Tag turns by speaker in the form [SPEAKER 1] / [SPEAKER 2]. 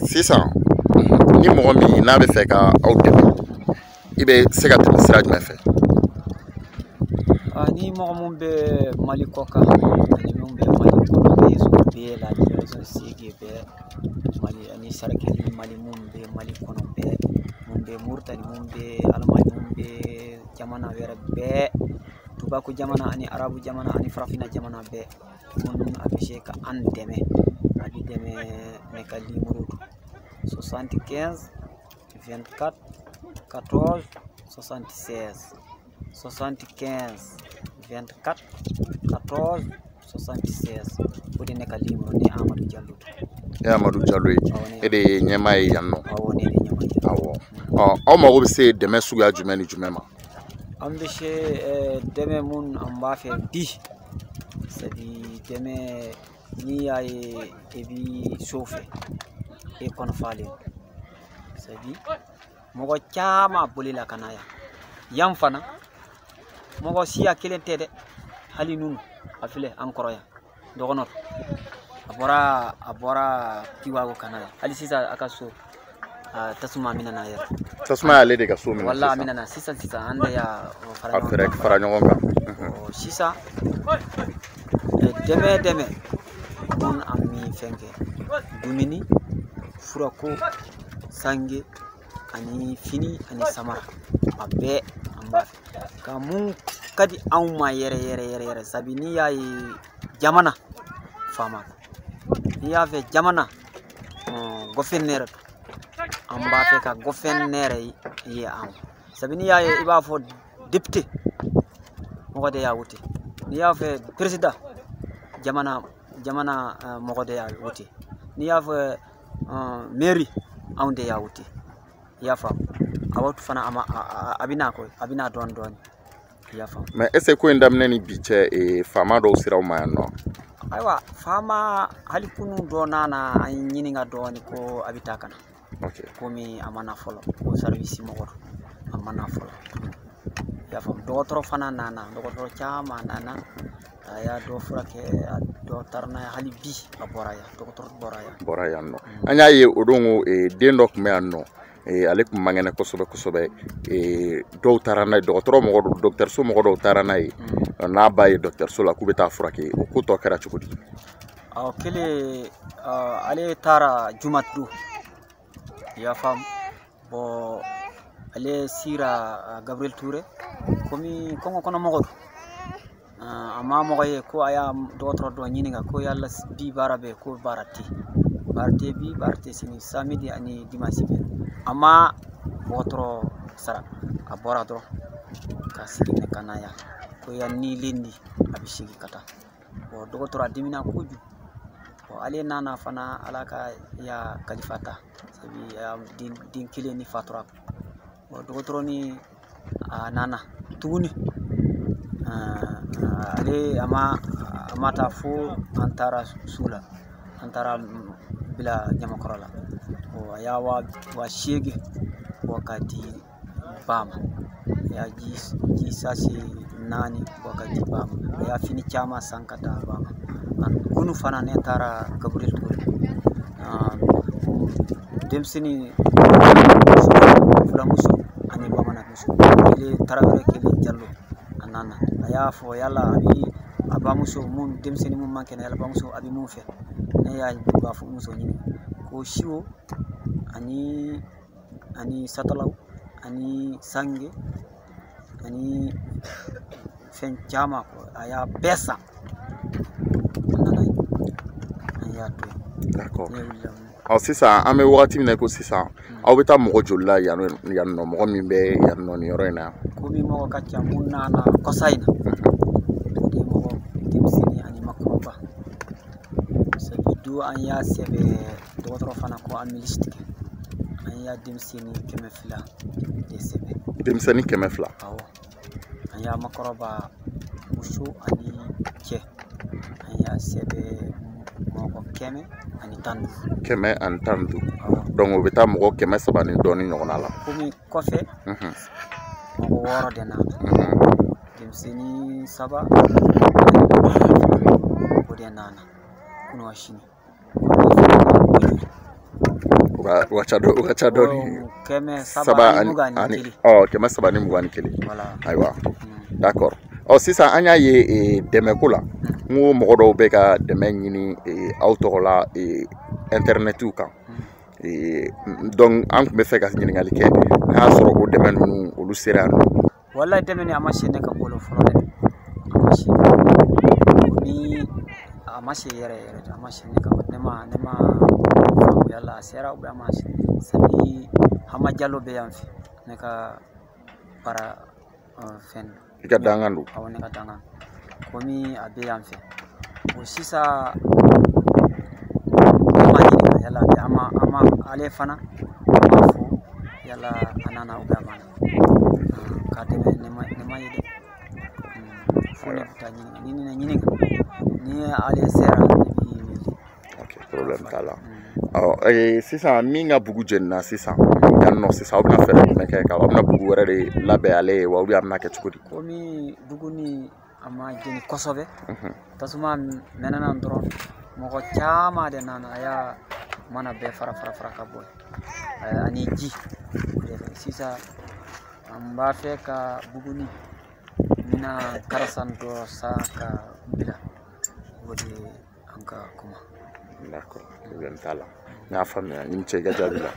[SPEAKER 1] Sisan ni mɔgɔ min n'a bɛ fɛ ka aw dɛmɛ, i bɛ se ka tɛmɛ sira jumɛn fɛ?
[SPEAKER 2] Ni mɔgɔ mun bɛ Mali kɔ kan ani mun bɛ Mali kɔnɔ, réseau bɛɛ la, réseau sege bɛɛ Mali ani cercle Mali mun bɛ Mali kɔnɔ bɛɛ, mun bɛ Mauritanie, mun bɛ Allemagne, mun bɛ jamana wɛrɛ bɛɛ, tubabu jamana ani arabu jamana ani farafinna jamana bɛɛ, mun a bɛ se ka an dɛmɛ, a bɛ dɛmɛ ne ka numéro 75 24 14 76, 75 24 14 76. O de ne ka numéro, ne Amadou Diallo.
[SPEAKER 1] E Amadou Diallo ye, e de ye ɲɛmaa ye yan nɔ?
[SPEAKER 2] Awɔ, ne de ɲɛmaa ye.
[SPEAKER 1] Awɔ. Ɔ, aw mago bɛ se dɛmɛ suguya jumɛn ni jumɛn ma?
[SPEAKER 2] An bɛ se dɛmɛ mun an b'a fɛ bi, c'est-à-dire dɛmɛ, n'i y'a ye e bi so fɛ, e kɔnɔ falen, c'est-à-dire mɔgɔ caman bolila ka na yan. Yan fana mɔgɔ siya kelen tɛ dɛ, hali nunu a filɛ an kɔrɔ yan, dɔgɔnɔ a bɔra Kiwago ka na yan. Hali sisan a ka so tasuma minɛ na yɛrɛ.
[SPEAKER 1] Tasuma y'ale de ka so minɛ?
[SPEAKER 2] Wala a minɛ na sisan sisan, an de y'a fara
[SPEAKER 1] a
[SPEAKER 2] ɲɔgɔn kan.
[SPEAKER 1] Fara ɲɔgɔn kan.
[SPEAKER 2] Sisan dɛmɛ mun an mi fɛn kɛ, dumuni, furako, sange ani fini ani samara, a bɛɛ an b'a fɛ ka mun ka di anw ma yɛrɛ yɛrɛ yɛrɛ yɛrɛ. Sabi n'i y'a ye jamana faama, n'i y'a fɛ jamana gouverneur, an b'a fɛ ka gouverneur ye anw. Sabi n'i y'a ye i b'a fɔ député, mɔgɔ de y'a wote. N'i y'a fɛ président, jamana mɔgɔ de y'a wote. N'i y'a fɛ mairie, anw de y'a wote. I y'a faamu? A waati fana a ma a bɛ na kɔ, a bɛ na dɔɔni dɔɔni, i y'a faamu?
[SPEAKER 1] Mais est ce que ko in daminɛ ni bi cɛ, faama dɔw sera aw ma yan nɔ?
[SPEAKER 2] Ayiwa, faama hali kunu dɔ nana an ɲininka dɔɔni ko a bɛ taa ka na. Komi a ma na fɔlɔ, ko service mɔgɔ don, a ma na fɔlɔ, i y'a faamu? Dɔgɔtɔrɔ fana nana, dɔgɔtɔrɔ caman nana, a y'a dɔ furakɛ, a dɔ taara n'a ye. Hali bi a bɔra yan, dɔgɔtɔrɔ bɔra yan.
[SPEAKER 1] Bɔra yan nɔ. An y'a ye o don ko den dɔ tun bɛ yan nɔ, ale tun man kɛnɛ kosɛbɛ kosɛbɛ. Dɔw taara n'a ye dɔgɔtɔrɔ mɔgɔ dɔw, dɔgɔtɔrɔso mɔgɔ dɔw taara n'a ye n'a ba ye dɔgɔtɔrɔso la k'u bɛ taa furakɛ. O ko tɔ kɛra cogo di?
[SPEAKER 2] Ɔ, kelen, ale taara jumadon, i y'a faamu? Bɔn, ale sira Gabriel Touré, komi kɔngɔ kɔnɔ mɔgɔ don, a ma mɔgɔ ye ko a y'a dɔgɔtɔrɔ dɔ ɲininka ko yala bi baara bɛ? Ko baara tɛ, baara tɛ bi, baara tɛ sini, samedi ani dimanche bɛ. A ma dɔgɔtɔrɔ sara, a bɔra dɔrɔn ka segin ka na yan ko yan ni lundi a bɛ segin ka taa. Bɔn, dɔgɔtɔrɔ a dimina kojugu. Bɔn, ale nana fana, ala ka ya kalifa ta, sabi den kelen ni fatura. Bɔn, dɔgɔtɔrɔ ni a nana tuguni, ale a ma taa fo an taara su la, an taara bila ɲamakɔrɔ la. A y'a 8000 bɔ ka di ba ma, a y'a ji sachet 4 bɔ ka di ba ma, a y'a fini caman san ka taa ba ma. Kunu fana ne taara Gabriel Touré, denmisɛnnin fulamuso ani bamananmuso, kelen Tarawele, kelen Jalo. A nana, a y'a fɔ yala a bi a bamuso mun, denmisɛnnin mun man kɛnɛ, yala bamuso a bɛ mun fɛ? Ne y'a bamuso ɲini ko siwo ani satalaw ani sange ani fɛn caman. Ko a y'a bɛɛ san, a nana ye, an y'a to yen.
[SPEAKER 1] D'accord.
[SPEAKER 2] Ne wulila.
[SPEAKER 1] Ɔ, sisan an bɛ wagati min na i ko sisan, aw bɛ taa mɔgɔ joli la yan yan nɔ, mɔgɔ min bɛ yan nɔ nin yɔrɔ in na yan?
[SPEAKER 2] Komi mɔgɔ ka ca mun nana kɔsa in na, o de ye mɔgɔ denmisɛnnin ani makɔrɔba. Sabi du an y'a sɛbɛ dɔgɔtɔrɔ fana ko an bɛ liste kɛ, an y'a denmisɛnnin 200 de sɛbɛ.
[SPEAKER 1] Denmisɛnnin 200?
[SPEAKER 2] Awɔ, an y'a makɔrɔba, muso ani cɛ, an y'a sɛbɛ mɔgɔ 115.
[SPEAKER 1] 115?
[SPEAKER 2] Awɔ.
[SPEAKER 1] Donc o bɛ taa mɔgɔ 300 ni dɔɔnin ɲɔgɔnna la.
[SPEAKER 2] Komi kɔfɛ mɔgɔ wɔɔrɔ de nana, denmisɛnnin saba ani o de nana kunun sini.
[SPEAKER 1] O ka ca dɔɔni.
[SPEAKER 2] 321.
[SPEAKER 1] 321.
[SPEAKER 2] Voilà.
[SPEAKER 1] Ayiwa. D'accord. Ɔ sisan an y'a ye dɛmɛko la, n ko mɔgɔ dɔw bɛ ka dɛmɛ ɲini aw tɔgɔ la internetiw kan. Donc an tun bɛ fɛ ka ɲininkali kɛ n'a y'a sɔrɔ o dɛmɛ ninnu olu sera yan nɔ.
[SPEAKER 2] Walayi dɛmɛ ni a ma se ne ka bolo fɔlɔ dɛ, a ma se ni a ma se yɛrɛ yɛrɛ, a ma se ne ka, ne ma faamuya la a sera ou bien a ma se. Sabi Hama Jalo bɛ yan fɛ, ne ka baara fɛn.
[SPEAKER 1] I ka dangan don.
[SPEAKER 2] Awɔ, ne ka dangan komi a bɛ yan fɛ. Bon sisan ne ma ɲininka yala a ma ale fana a ma fɔ yala a nana ou bien a ma na k'a dɛmɛ, ne ma ye dɛ. Fo ne bɛ taa ɲininka, ni ne ɲininka ni ale sera ne b'i wele.
[SPEAKER 1] Ok, problème t'a la. Ɔ sisan min ka bugu jenina sisan yan nɔ sisan, aw bɛna fɛɛrɛ jumɛn kɛ aw bɛna bugu wɛrɛ de labɛn ale ye wa, ou bien a bɛna kɛ cogo di?
[SPEAKER 2] Komi bugu ni a ma jeni kosɛbɛ, tasuma mɛnɛna dɔrɔn mɔgɔ caman de nana, a y'a mana bɛɛ fara ka bɔ yen ani ji. Sisan an b'a fɛ ka buguni mina karasan dɔ san ka bila, o de an ka kuma.
[SPEAKER 1] D'accord, problème t'a la. N y'a faamuya, i ni ce i ka jaabi la.